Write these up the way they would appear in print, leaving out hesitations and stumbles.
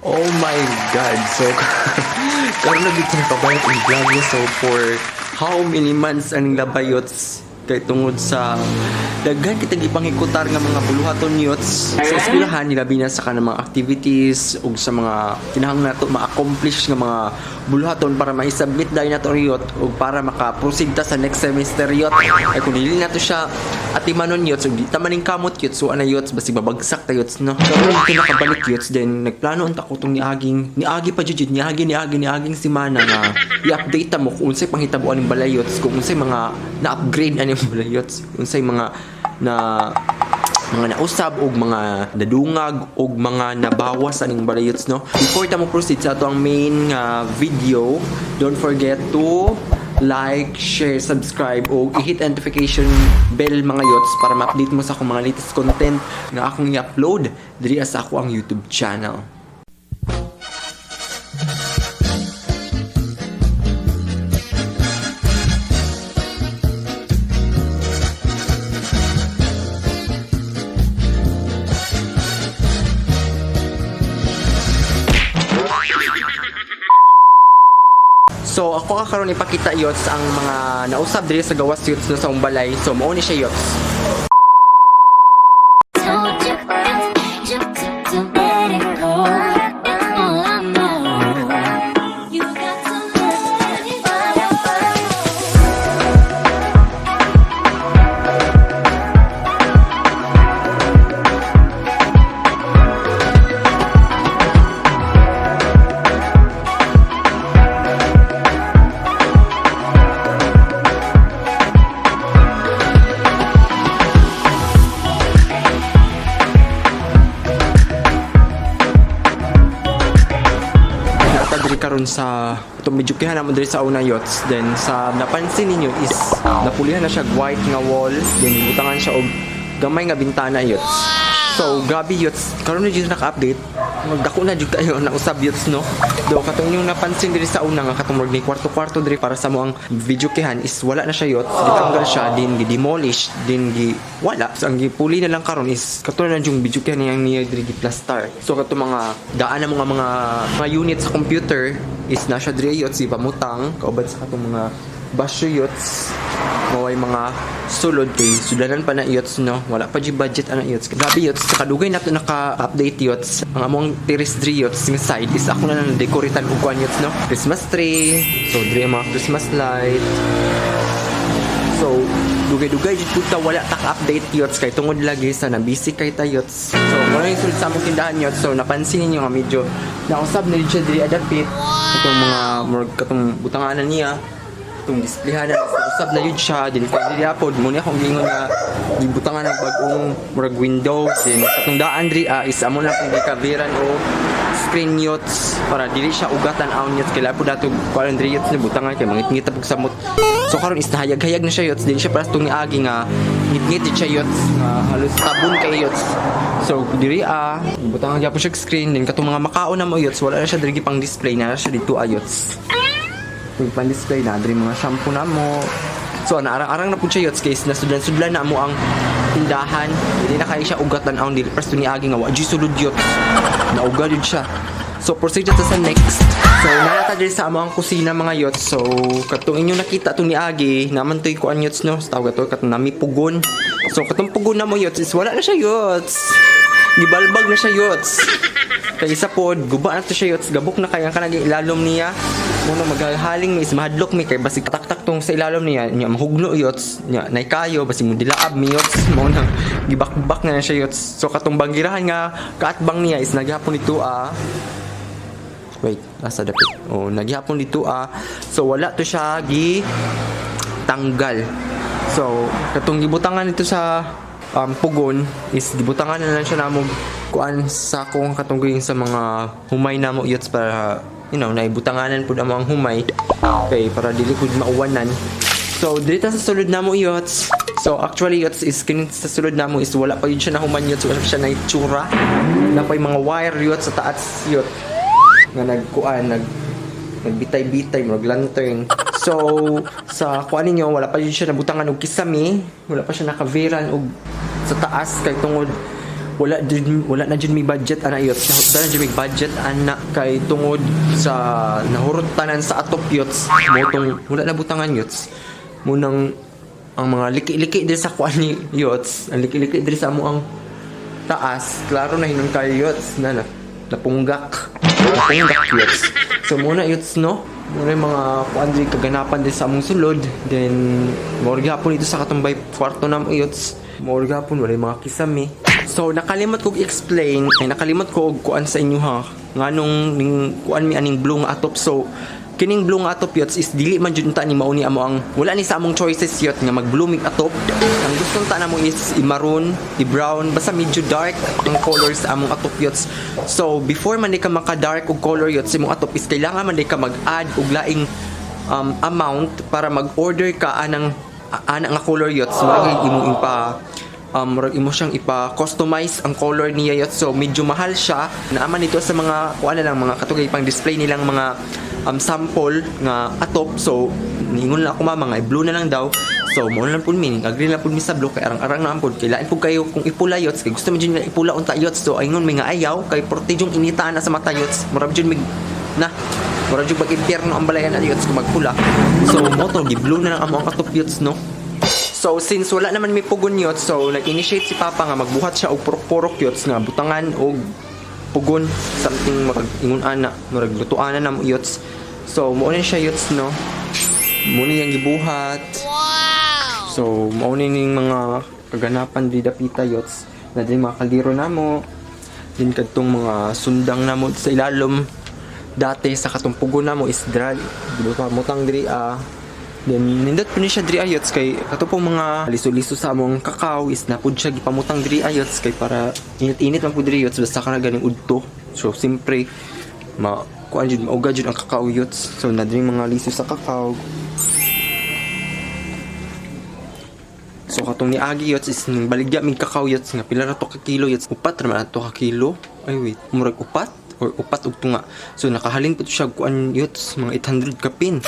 Oh my God. So, karon na dito nakabalik ang vlog niya. So, for how many months ang labayots kay tungod sa daghan kitang ipangikutar nga mga buluhaton yots sa eskwelahan, nilabi na sa kanang mga activities ug sa mga kinahanglan nato ma-accomplish nga mga buluhaton para ma-submit dahil nato ang yot ug para maka-proceed ta sa next semester yot. Ay kung dili nato siya atimanon yots ug di ta maning kamot yots, so ana yots, basig babagsak ta yots, no. Karon dito nakabalik yots, then nagplano unta ko tong niaging niagi pa jud niagi niagi niaging semana nga i-update ta mo kung unsay panghitabuan ning balay yots, kung unsay mga na-upgrade ani balay yots, unsay mga na mga nausab og mga nadungag og mga nabawas aning balayots, no. Before ta mo proceed sa ato ang main nga video, don't forget to like, share, subscribe og i-hit notification bell, mga yots, para ma-update mo sa akong mga latest content nga akong i-upload diri sa ako ang YouTube channel. So ako ka karon ipakita yots ang mga nausab diri sa gawas yots, no, sa akong balay. So mao ni siya yots. Told you just to let it go. It's all I know. You got to let it go. Nata diri karon sa itong medyo kihan namo diri sa una yots, then sa napansin ninyo is napulihan na siya og white nga wall, then gibutangan siya og gamay nga bintana yots. So grabe yots, karon na jud naka-update, dako na jud kayo na usab yots, no. Do katong inyong napansin diri sa una nga katong murag ni kwarto-kwarto diri para sa mo ang video kihan is wala na siya yots, gitanggal siya din, gi-demolish din, gi wala. So ang gipuli na lang karon is katulad na yung video kihan niyang niya diri gi-plaster. So katong mga daan na mga unit sa computer is na siya diri yots, ipamutang kauban sa katong mga basyo yots, maway mga sulod kay sudanan pa na yots, no. Wala pa jud budget ana yots. Grabe yots, sa kadugay nato naka-update yots, ang among terrace diri yots nga side is ako na lang dekoretan og kuan yots, no, Christmas tree. So diri ang mga Christmas light. So, dugay-dugay jud pud ta wala ta ka-update yots kay tungod lagi sa na busy kay ta yots. So, wala yung sulod sa among tindahan yots. So, napansin ninyo nga medyo nausab na jud siya diri adapit. Itong mga murag katong butanganan niya, itong displayhanan, usab na jud siya din kay diri pod mo ni akong giingon nga gibutangan ng bag-ong murag window din. Katong daan diri is amo na kung gikaveran o screen yots para dili siya ugatan aon yots, kay lapo dato kuan diri yots ni butangan kay mangit-ngit pug samot. So karon is nahayag-hayag na siya yots, dili siya para sa niagi nga ngit-ngit jud siya yots nga halos tabon kay yots. So diri butangan gyapon siya og screen din. Katong mga makaon na mo yots, wala na siya diri pang display, na siya dito yots. Yung pang display na diri mga shampoo na mo. So naarang-arang na pud siya yots kay nasudlan-sudlan na mo ang tindahan, dili na kayo siya ugat tan-awon, dili pres niagi nga wa jud sulod yots, nauga jud siya. So proceed ta sa next. So narata diri sa among kusina, mga yots. So katong inyong nakita tong niagi naman toy kuan yots, no, sa tawag ato katong nami pugon. So katong pugon na mo yots is wala na siya yots, gibalbag na siya yots. Kay isa pod, guba na to siya yots, gabok na kay ang kanang ilalom niya. Muna maghaling mi is mahadlok mi kay basig taktak tong sa ilalom niya, nya mahugno yots, nya nay kayo basig mo dilaab mi yots, mao nang gibakbak na siya yots. So katong banggirahan nga kaatbang niya is naghapon dito. Wait, nasa dapit. Oh, naghapon dito. So wala to siya gi tanggal. So, katong gibutangan nito sa pugon is gibutangan na lang siya namo kuan sa akong katong sa mga humay namo yots para naibutanganan pud amo ang humay kay para dili pud mauwanan. So diri ta sa sulod namo yots. So actually yots is kini sa sulod namo is wala pa yun siya nahuman yots, wala pa siya naitsura. Na pa yung mga wire yots sa taas yot nga nagkuan nagbitay-bitay murag lantern. So sa kuan ninyo wala pa yun siya nabutangan og kisame, wala pa siya nakaveran og sa taas kay tungod Wala na jud may budget ana, yots. Wala na jud may budget ana kay tungod sa nahurot tanan sa atop, yots. Mao tong wala na butangan, yots. Munang ang mga liki-liki diri sa kuan ni yots, ang liki-liki diri sa amo ang taas, klaro na hinon kayo, yots, na napunggak. Napunggak, yots. So muna, yots, no? Muna yung mga kuan diri kaganapan diri sa among sulod. Then mao gihapon dito sa katumbay kwarto namo, yots. Mao gihapon, wala yung mga kisame. So nakalimot kog explain, ay, nakalimot ko og kuan sa inyo ha. Nganong ning kuan mi aning blue nga atop. So kining blue nga atop, yots, is dili man jud ta ni mao ni amo ang, wala ni sa among choices, yot, nga mag blue mig atop. Ang gusto ta namo is i-maroon, i-brown, basta medyo dark ang color sa among atop, yots. So before man di ka maka-dark og color, yots, imong atop is kailangan man di ka mag-add og laing amount para mag-order ka anang ana nga color, yots. Murag imong ipa murag imo siyang ipa-customize ang color niya, yot. So medyo mahal siya. Naaman nito sa mga kuan na lang, mga katugay pang display nilang mga sample nga atop. So niingon lang ako, mama, nga blue na lang daw. So mo na lang pud mi, agree lang pud mi sa blue kay arang-arang na pud. Kay lain pud kayo kung ipula, yots, kay gusto mo jud nila ipula unta, yots. So ingon mi nga ayaw kay porte yung inita na sa mata, yots. Murag jud mig na murag jud pag impyerno ang balayan na, yots, kung magpula. So mo to gi-blue na lang amo ang atop, yots, no? So since wala naman may pugon, yots, so nag-initiate si Papa nga magbuhat siya og purok-purok, yots, nga butangan og pugon, something murag ingon ana, murag lutuan na namo, yots. So mo na siya, yots, no. Mo ni yang gibuhat. Wow! So mao ni ning mga kaganapan di dapita, yots. Na din mga kaldero namo. Din kadtong mga sundang namo sa ilalom dati sa katong pugon namo is dra di mutang diri ah. Then nindot po ni siya diri, ayots, kay kato pong mga liso-liso sa among kakao is napud siya gipamutang diri, ayots, kay para init-init man pud diri, yots, basta ka na ganing udto. So simpre ma kuan jud, mauga jud ang kakao, yots. So na diri mga liso sa kakao. So katong niagi, yots, is ning baligya mig kakao, yots, nga pila ra to ka kilo, yots? Upat ra man to ka kilo. Ay wait, murag upat or upat og tunga. So nakahalin po to siya kuan, yots, mga 800 kapin.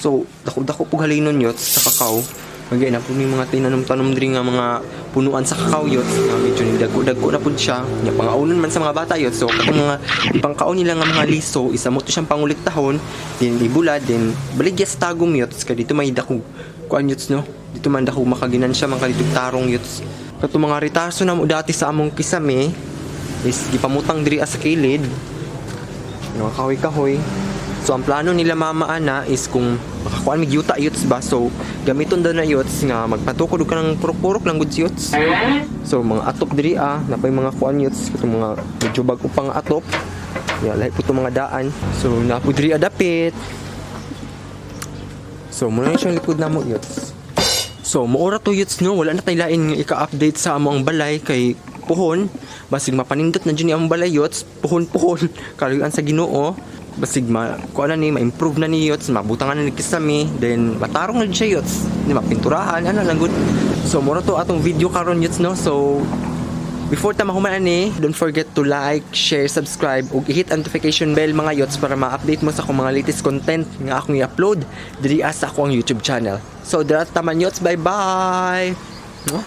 So dako-dako pug halinon, yots, sa kakao. Magay na po ni mga tinanom-tanom diri nga mga punuan sa kakao, yots, nga medyo ni dagko-dagko na pud siya. Nya pangaunon man sa mga bata, yots. So katong mga ipangkaon nila nga mga liso, isa mo to siyang panguliktahon, then ibulad, then baligya sa tagom, yots, kay dito may dako kuan, yots, no. Dito man dako makaginansya man kadto tarong, yots. Katong mga ritaso na mo dati sa among kisame is gipamutang diri sa kilid. Mga kahoy-kahoy. So ang plano nila mama ana is kung makakuan mig yuta, yots, ba. So gamiton daw na, yots, nga magpatukod og kanang purok-purok lang gud, yots. So mga atop diri ah, napay mga kuan, yots, katong mga medyo bag-o pa nga atop. Ya lahi po itong mga daan. So napo diri adapit. So muna na siyang likod namo, yots. So moora to, yots, no, wala na tay lain nga ika-update sa among balay kay puhon basig mapanindot na jud ni among balay, yots, puhon-puhon kaluyan sa Ginoo, basig ma kuan na ni, ma-improve na ni, yots, mabutangan na ni kisame, then matarong na jud siya, yots, di mapinturahan ana lang gud. So mora to atong video karon, yots, no. So before ta mahuman ani, don't forget to like, share, subscribe ug i-hit ang notification bell, mga yots, para ma-update mo sa akong mga latest content nga akong i-upload diri sa akong YouTube channel. So dira taman, yots, bye-bye. Mwah.